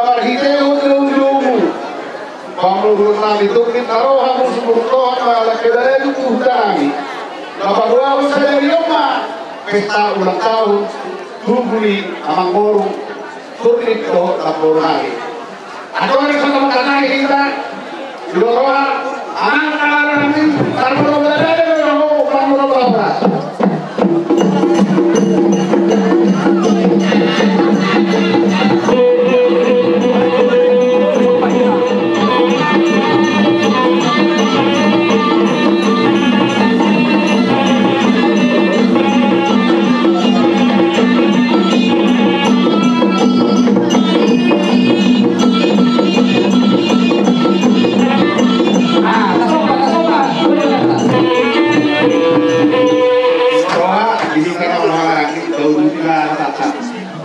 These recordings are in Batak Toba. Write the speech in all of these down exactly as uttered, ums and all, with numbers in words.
Marhite ujung-ujungmu, pangurung nami, tung ninna ro hamu sumurung Tuhan ma lam pe baladu tu huta nami. Na paboahon sadari on ma pesta ulang tahun tugu ni amangboru Turdip dohot namboru nami. Antong so tong tatai hita. Dua roha, anak anak ni, tarbono belanda, tarbono belanda. Roha, ini kan orang-orang ini tahu juga, tak, tak.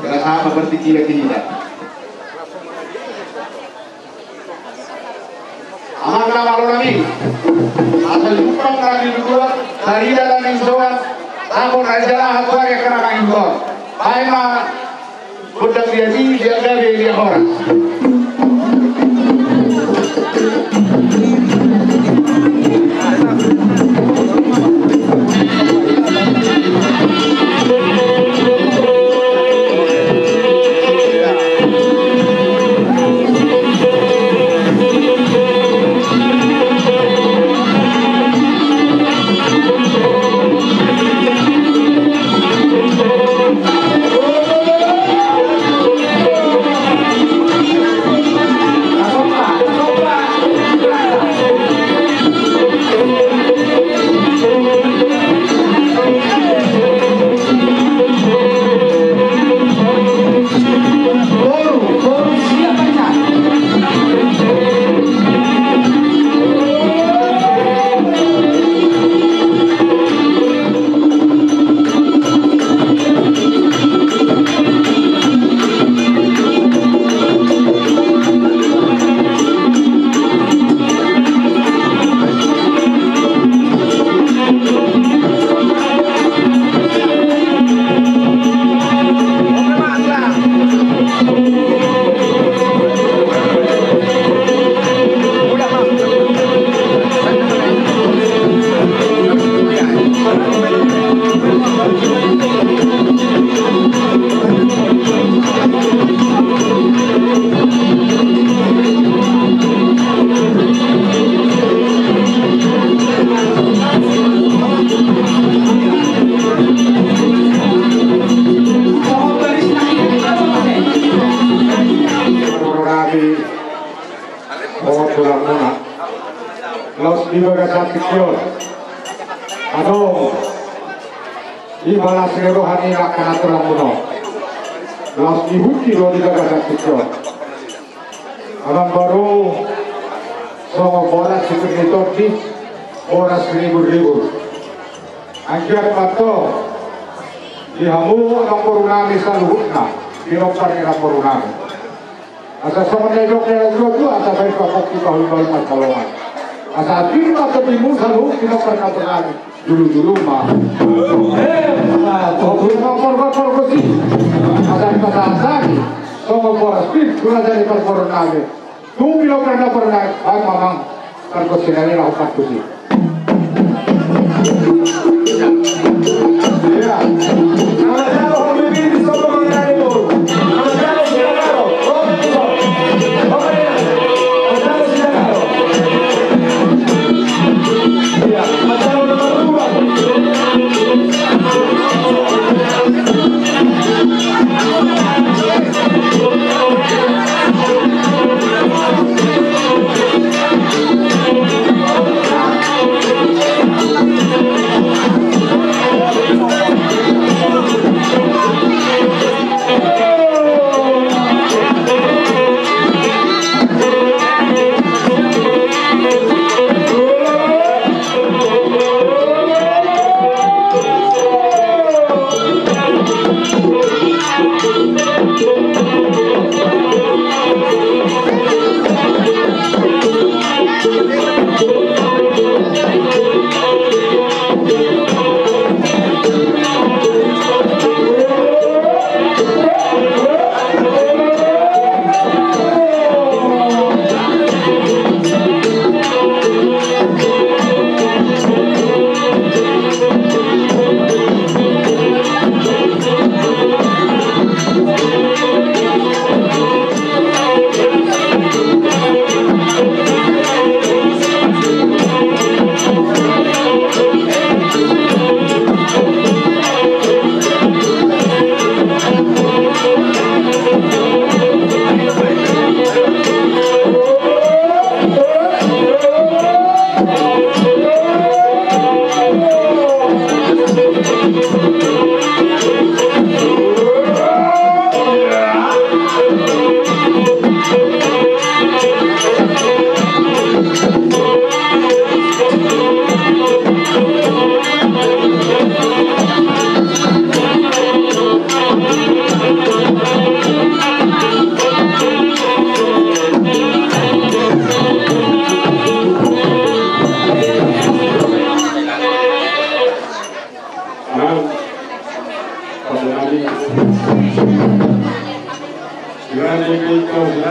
Kira sama berpikir kita. Amang na malo nami, asa jumpang nami dua, tarida nami soan, amang raja lahat wari kena nami dua. Bae ma, gondang dia di, dia gabe, dia horas. Laos di bagasan tingki on adong ibalas ni roha ni angka na tulang muna. Laos dihuti do di bagasan tingki on. Amang boru, songon boras sipir ni tondi, boras ribur-ribur. Anggiat ma antong di hamu amang boru nami saluhutna, pinompar ni amang boru nami. Asa songon na nidok ni natuatua, asa baen pangkongki, pauli-uli pansalongan. Asa tingki ma tondimuna saluhut pinompar ni amang boru nami. Julu-julu ma. Eh, ma, tutu. Songon porgor-porgor i. Asa dipasahat-sahat i songon boras pir tu raja ni parboruon nami. Tung pinompar ni amang boru nami, baen ma amang pargonsi nami laho pargonsi.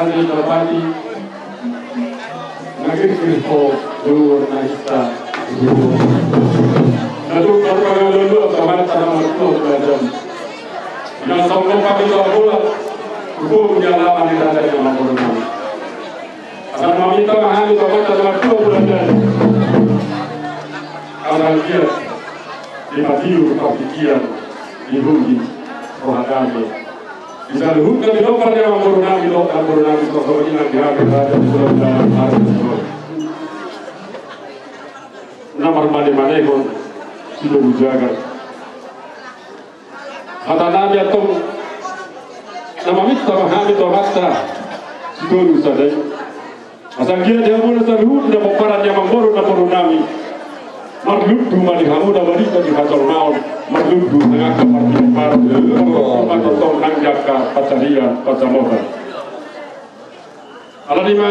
Nang na pati na girgir ho, dua na hita. Na tung marpangalualuan, pamanat na martua belajar. Nang songon hami tu bola, hukum di alaman di raja di amangboru nami. Asa maminta ma hami tu amanta na martua belajar. Asa anggiat dipatiur partingkian, dihut roha dame. Di saluhutna di dompar ni amangboru nami dohot namboru nami, songon i nang di hami raja di Pulo Balahan. Na marmane-manehon Sitoru Jagar. Hata nami antong na maminta ma hami tu amanta Sitoru Sadai. Asa anggiat di hamuna saluhutna pomparan ni amangboru namboru nami, marlundu ma di hamuna barita di hajolmaon, marlundu nang angka partingkian, marlundu ma tongtong nang di angka pansarian pansamotan. Alani i ma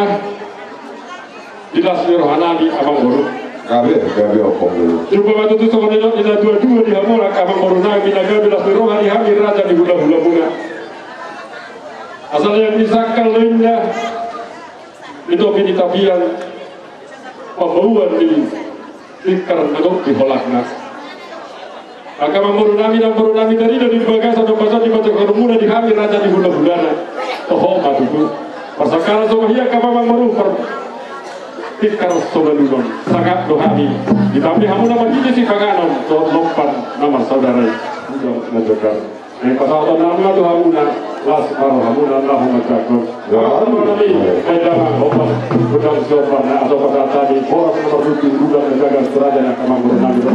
di las ni roha nami amangboru. Gabe, gabe ompung. Jumpa ma tutu songon nidok ni na tua-tua di hamuna angka amangboru nami, na gabe las ni roha di hami raja ni hula-hula muna. Asa lean ni sangkal do inna di topi ni tapian, pambauan ni tikar na gok di holakna. Angka amangboru nami, namboru nami, tarida di bagasan ombas on di patokan muna di hami raja ni hula-hulana. Toho ma tutu. Parsangkalan so ma hian angka amangboru, par tikar so balunon. Sangap do hami. Ditambi hamuna marhite sipanganon dohot lompan na marsaudara i. Uda na jogar. Naeng pasahaton nami ma tu hamuna, las ma rohamuna, laho manjangkon. Amangboru nami, baen damang, hombar, godang siombar, na asa pasahat hami boras na marlutu, godang na jagar, tu raja ni angka amangboru nami.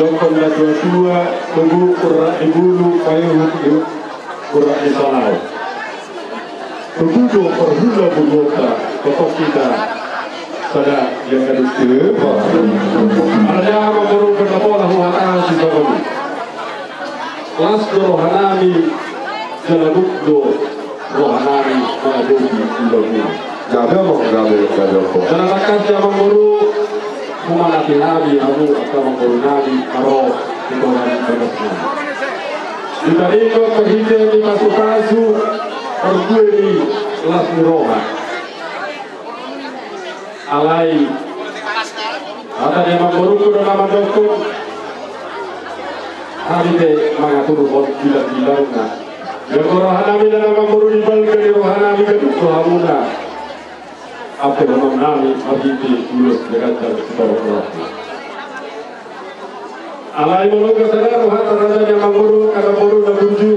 Didok na tua-tua, tubu urat di bulu, paihut-ihut urat di salaon. Tubu do parhula buluonta, totop hita sada di angka dengke. Ala ni i amang boru, pinapola huhatahon sisaonari. Las do rohanami, jala buk do rohanami mangadopi ulaonmuna. Gabe amang, gabe, gabe amang. Jala tangkas i amang boru, humanati hami hamu angka amang borunami, ro di tonga ni bagasnami. Di taringot marhite ni pasu-pasu, parbue ni las ni roha. Alai hata ni amang borungku do na mandokkon, hami pe mangaturhon bilang-bilangna. Ia rohanami na amang boru, di balga ni rohanami ganup rohamuna. Ampe rohanami marhite ulos na ganjang sitorop roha. Alai molo tung sada rohanta raja ni amang boru, angka amang boru na burju,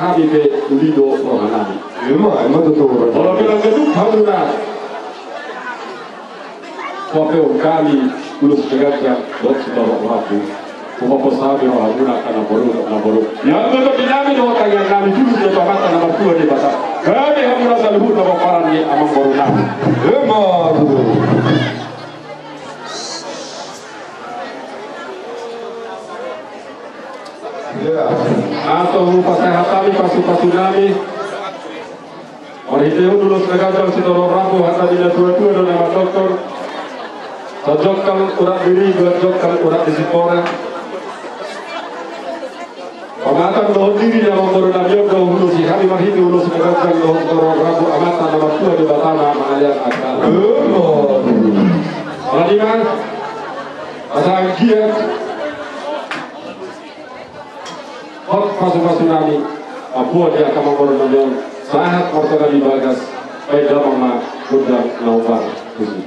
hami pe uli do rohanami. Ima, ima tutu. Molo pe ganup hamuna, huampe hami ulos na ganjang dohot sitorop roha. Hupos hami rohamuna angka amang boru, amang boru. Ia tutu di nami dohot tangiangnami tu Amanta na martua Debata. Gabe hamuna saluhutna pomparan ni amang borunami. Ima tutu. Ia. Antong hupasahat hami pasu-pasunami. Marhitehon ulos na ganjang sitorop rambu, hata ni na tua-tua do na mandokkon. Sijongkal urat di riba, jongkal urat di sipora. Pamatang dohot diri ni amang borunami on do huulosi hami marhite ulos na ganjang dohot sitorop rambu, Amanta na martua Debata ma mangalean angka. Ima. Ala ni i ma, asa anggiat hot pasu-pasunami, mamboan di angka amang borunami on, sahat martonga di bagas, baen damang ma gondang na hombar tusi.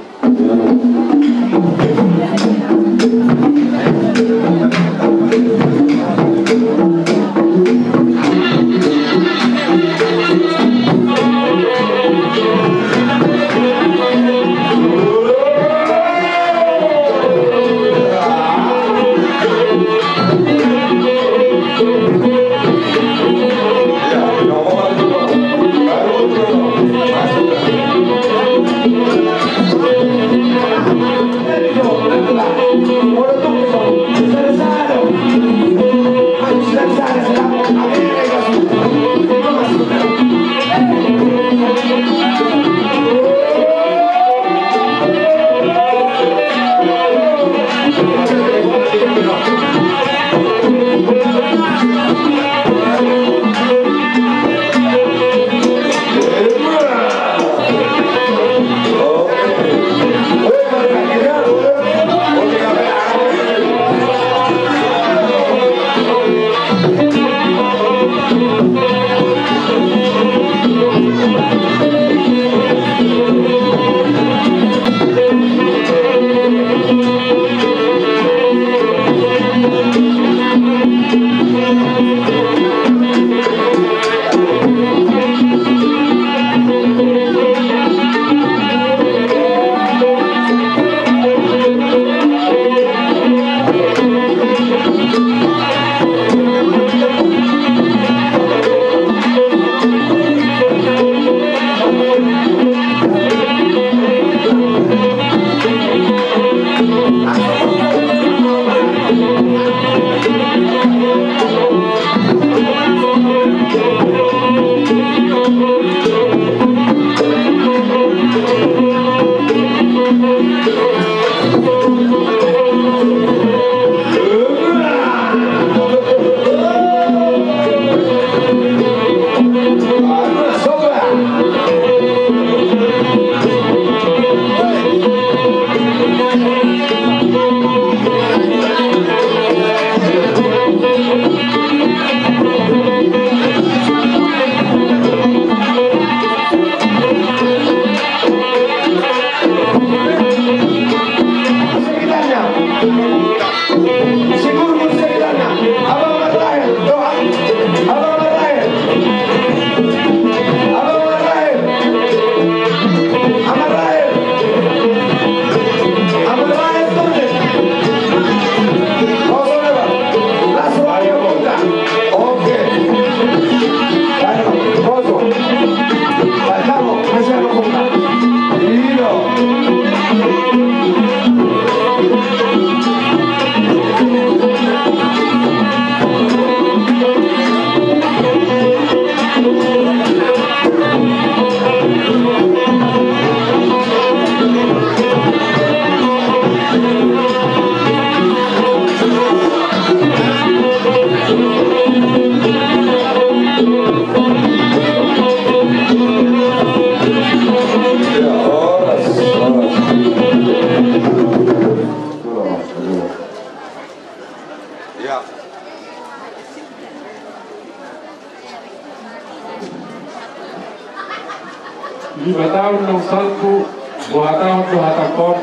Lima taon naung salpu, boha taon do hatangkon.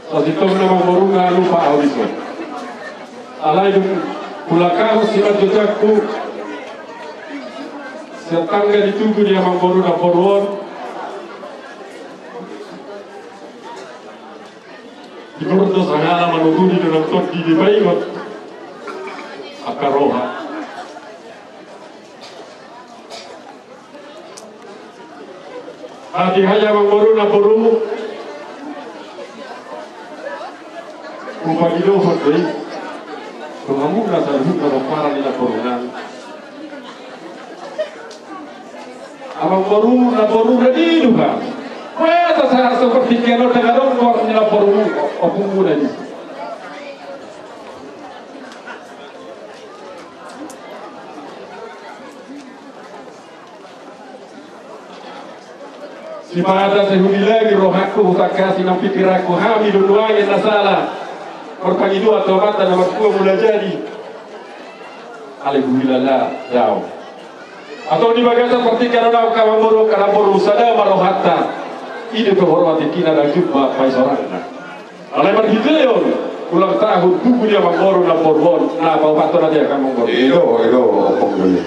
Sasintongna, amangboru, nga lupa ahu dison. Alai dung hulangkahon simanjujungku, sian tangga ni tugu ni amangboru namboru on. Tiur do sangala manuturi do nang tondi di paingot angka roha. Hatiha i, amangboru namboru, hupangidohon do i tu hamuna saluhutna pomparan ni namboru nami. Amangboru namboru na di Tuhan. Kuasa sahat seperti keno dengan dongkor ni namboru, ompungmuna i. Sipata sai hubilangi rohangku, hutangkasi nang pikiranku, hami do nuaeng na sala marpangidoan tu Amanta na martua Mulajadi. Alai huhilala do ahu. Antong di bagasan partingkian on, angka amangboru, angka namboru, sada ma rohanta. I do pe huroha tingkina, ndang jumpa paisorangna. Alai marhitehon ulang tahun tugu ni amangboru namboru on, na paopathon ate, angka amangboru. I do, i do, ompung.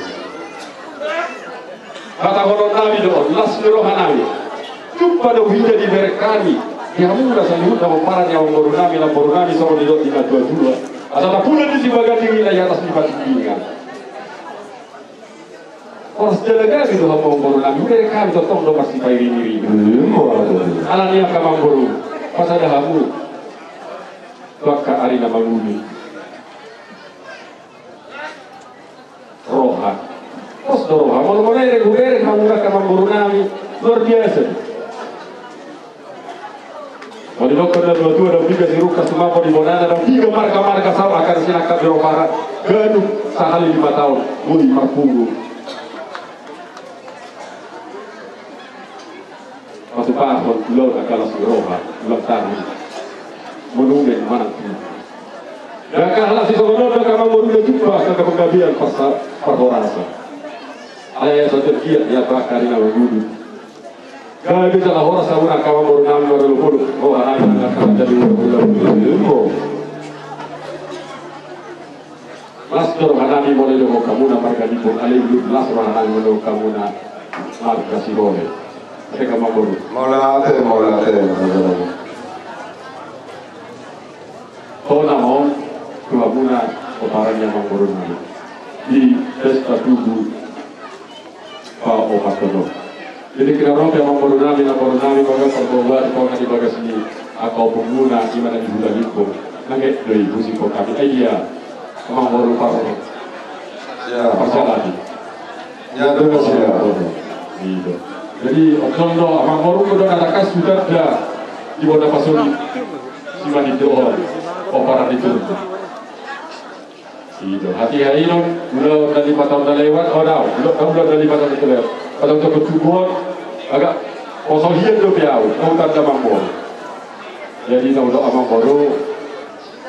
Hatahonon nami do on, las ni roha nami. Jumpa do hita di bereng nami, di hamuna saluhutna pomparan ni amangboru nami namboru nami, songon nidok ni natuatua. Asa tapulan disi baganding, ina di atas ni patinggingan. Horas jala gabe do hamu amangboru nami, hubereng hami tongtong do marsipairingiring. Alani i, angka amangboru, pasada hamu tu angka ari na mangulu. Roha. Pos do roha. Molo, molo hubereng hamu, angka amangboru nami, luar biasa. Molo didok natuatua, ndang piga si Rungkas tumambo di bonana, ndang piga marga-marga saur angka na sinangkap ni rohana, ganup sahali lima taon boi marpungu. Patupahon ulaon angka las ni roha, ulang tahun monumen manang tugu. Ndang kalah si songon on do, angka amangboru, ndang jumpa angka panggabean, parsa-, parhorasan. Alai asa tergiat ia tu angka ari na mangulu. Gabe jala horas hamu, angka amangboru nami, marolopolop roha nami, angka jadi marolopolop. Las do roha nami molo didokhon hamuna marga Limbong, alai las roha nami molo didokhon hamuna marga Sihole. Ate, angka amangboru. Mauliate, mauliate. Hona ma on tu hamuna pomparan ni amangboru nami di pesta tugu paopathon on. Jadi, kira ro pe amangboru nami, namboru nami, bagas parboa di tonga di bagas ni angka ompungmuna, i ma na di Hula Limbong. Nangge do i, husip hami. Ai dia, amangboru par-, ya, parsaladi. Ya, terima kasih, ya. Iya. Jadi, on do, amangboru, do na tangkas hutanda di bona pasogit simanjujung on, pomparan ni tugu. I do, hatiha i do, ulaon na lima taon na lewat, o, dao, ulaon, ulaon na lima taon na lewat. Patongtong tu tugu on, agak poso hian dope ahu, hutanda amangboru. Jadi, na ulaon amangboru,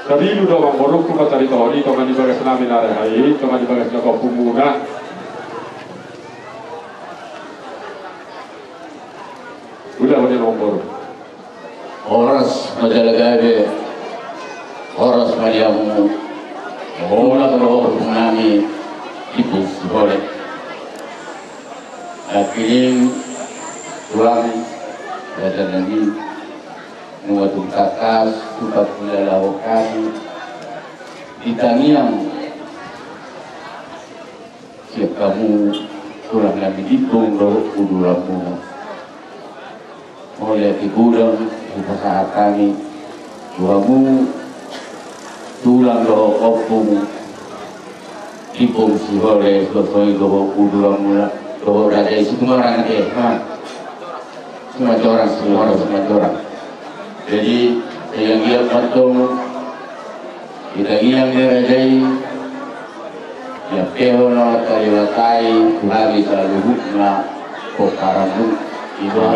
tarilu do amangboru, hupataritohon i, tonga ni bagas nami na reha i, tonga ni bagas ni angka ompungmuna. Ulaon i amangboru. Horas ma jala gabe, horas ma di hamu. Horas ma di ompung nami, Limbong Sihole. Nangkining tulang, raja nami, nunga tung tangkas, tumpak pula laho kami. Di tangiang sian hamu, tulang nami Limbong dohot udulanmuna. Mauliate godang hupasahat hami tu hamu, tulang dohot ompung Limbong Sihole, suasoi dohot udulanmuna, dohot raja i Situmorang, ate, ha. Simanjorang, Situmorang, Simanjorang. Jadi, tangiang ma antong di tangiang ni raja i, diampehon Amanta Debata i tu hami saluhutna pomparanmu. Ima.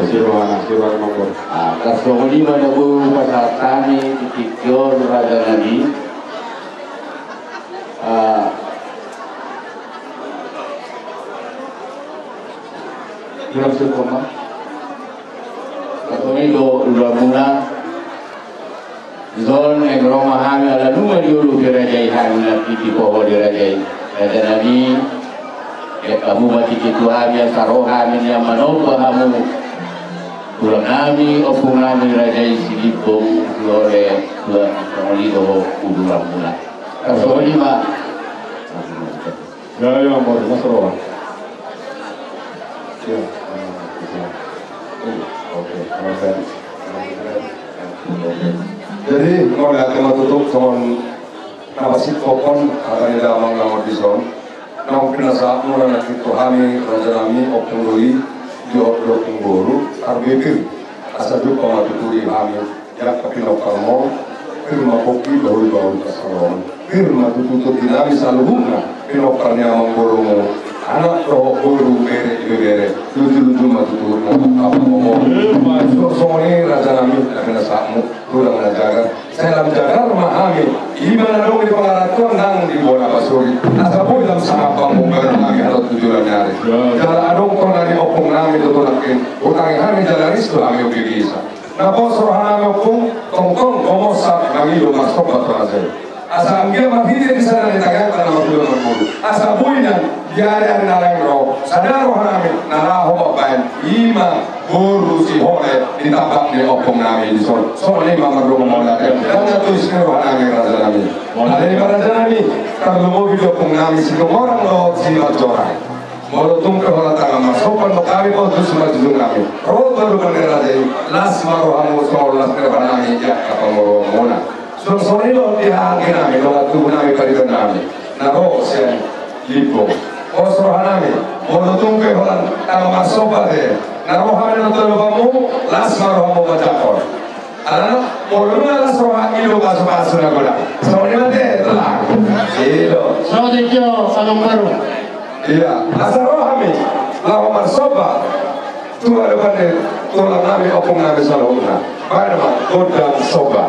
Siro, siro, siro. Ah, tarsongon i ma na boi hupasahat hami di tingki on, raja nami. Ah, Bilang sirkon ma. Tarsongon i do ulaonmuna. Dison naeng ro ma hami ala nunga dioloi raja i hami na pipi poho di raja i. Raja nami, bahen hamu ma tingki tu hami asa ro hami nian manomba hamu. Tulang nami, ompung nami raja i Silimbong, Sihole, tulang, songon i do ulaonmuna. Tarsongon i ma. Ya, ya, Amor, mas roha. Ya, ah, bisa. Hmm, oke, oke. Jadi, mauliate ma tutu songon na pasingkop on hata ni damang na dison. Naung pinasahatmuna nangkin tu hami, raja nami, ompung doli, di ompung boru, tarbepir. Asa jumpa ma tutu di hami. Jala pinompar ma on, pir ma pongki, bahul-bahul pansalongan. Pir ma tutu tondi nami saluhutna, pinompar ni amangborumu. Anak dohot boru, bere, ibebere, luju-luju ma tutu, apa ngomong. Songon i raja nami, na pinasahatmu, tulang na jagar. Sai lam jagar ma hami, ima na adong di pangarantoan nang di bona pasogit. Asa boi lam sangap panggombal nami halak tu joloan ni ari. Jala adong tona ni ompung nami tutu nangkin, hutangi hami jala ris tu hami umbegesa. Na pos roha nami ompung, tongtong gomos sahat mangido marsomba tu raja i. Asa anggiat marhite di sada ni tangiangta na marhula marboru. Asa boi nian di ari-ari na lain ro sada roha nami na laho mambahen ima boru Sihole di tambak ni ompung nami dison. Songon i ma mardongan mauliate. Ndang na tois ni roha nami raja nami. Mauliate ma raja nami. Tarlumobi di ompung nami Situmorang dohot Simanjorang. Molo tung pe holan tangan marsomba do hami, pos tu simanjujung nami, ro tu adopan ni raja i, las ma rohamu songon las ni roha nami di angka pamoruonmuna. Songon i do di haha anggi nami, dongan tubu nami, pariban nami na ro sian Limbong. Pos roha nami, molo tung pe holan tangan marsomba do, na ro hami dohot tu adopanmu, las ma rohamu manjangkon. Alana molo nunga las roha i do pasu-pasu na godang. Songon i ma te, tulang. I do. Songon i do, amangboru. Ia, asa ro hami laho marsomba tu adopan ni tulang nami, ompung nami saluhutna. Bahen ma gondang somba.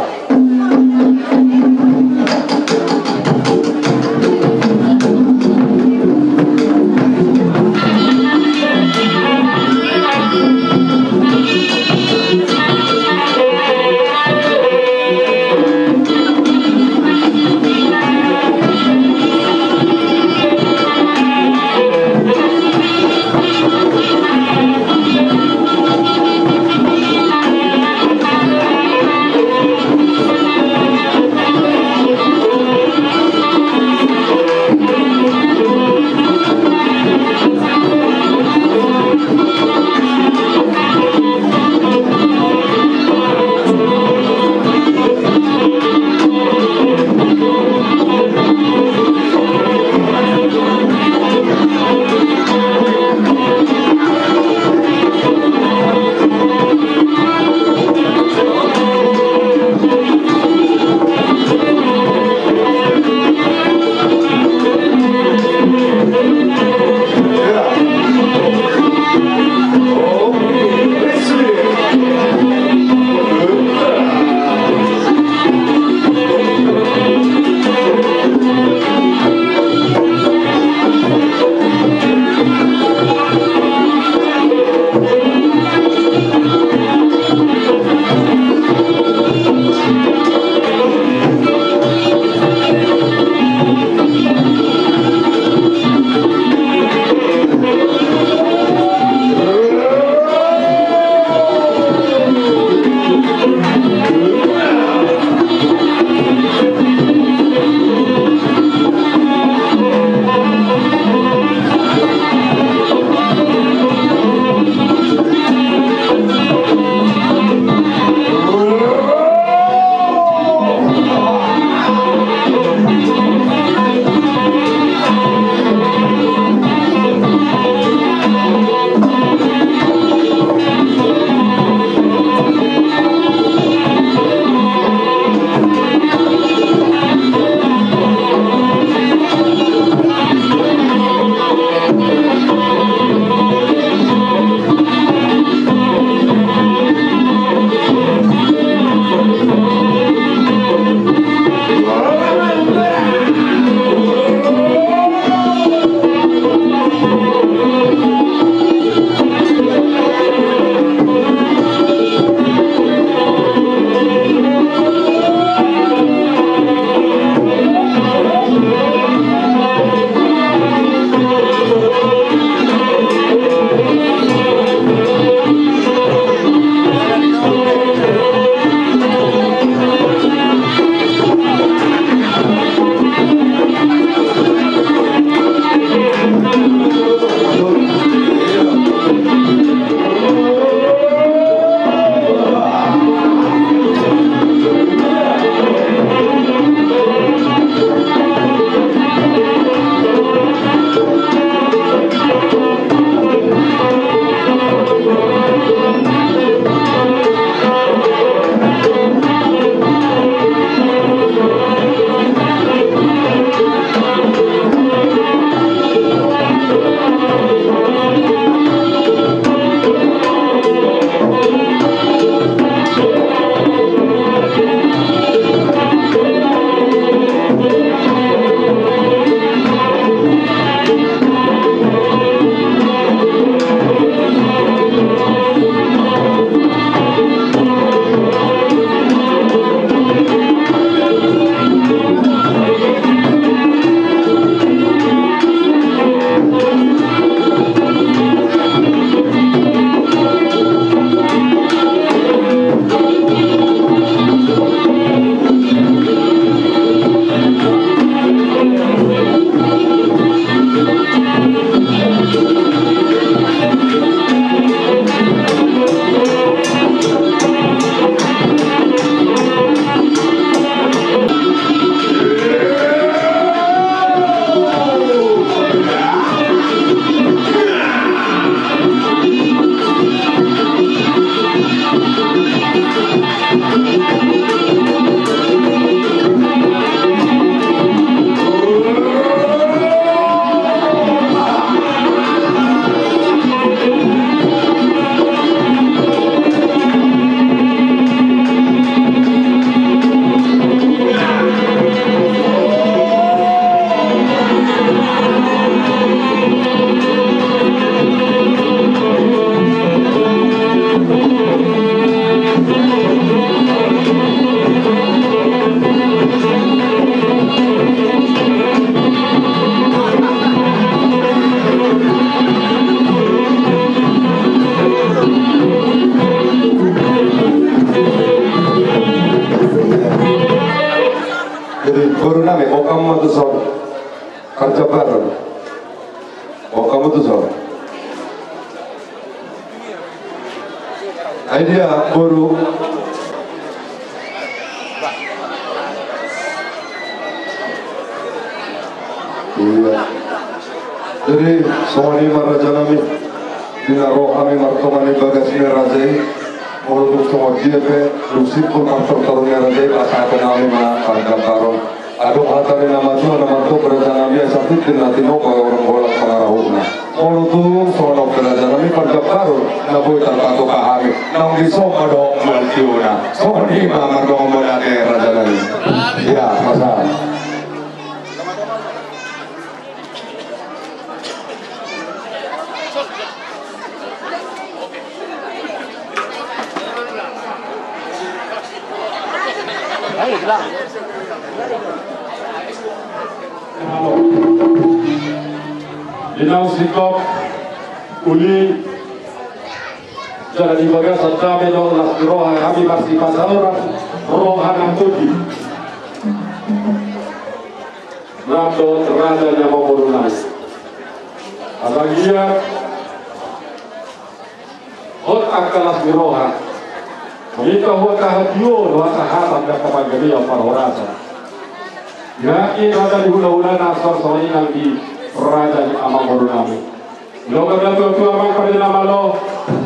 Jadi, boru nami, oka ma tu son. Karja baru. Oka ma tu son. Ai dia, boru. Iya. Jadi, songon i ma raja nami. Di na ro hami martonga ni bagas ni raja i. Molo tung songon dia pe, dung simpul partortoron ni raja i, pasahaton hami ma pargambaron. Adong hata ni na matua na mandok raja nami, asa tintin na tinopa orang golap pangarahutna. Molo tung songon on pe raja nami, pargambaron na boi tarpatupa hami, naung dison ma dohot mual tiona. Songon i ma mardongan mauliate raja nami. Iya, pasahat. Di naung singkop uli, jala di bagasan dame dohot las ni roha hami marsipasaoran roha na toti. Rap dohot raja ni amangboru nami. Asa gia hot angka las ni roha. Minta hot angka hatio, hot angka hata, angka panggabean parhorasan. Yakin raja ni hulahula na asal songon i nang di raja ni amangboru nami. Molo angka na tuatua amang pande na malo,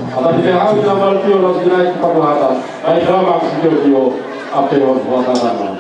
asa di hami na malo tio na sinai parhorasan. Baik damang sitiotio, ampe on horasan.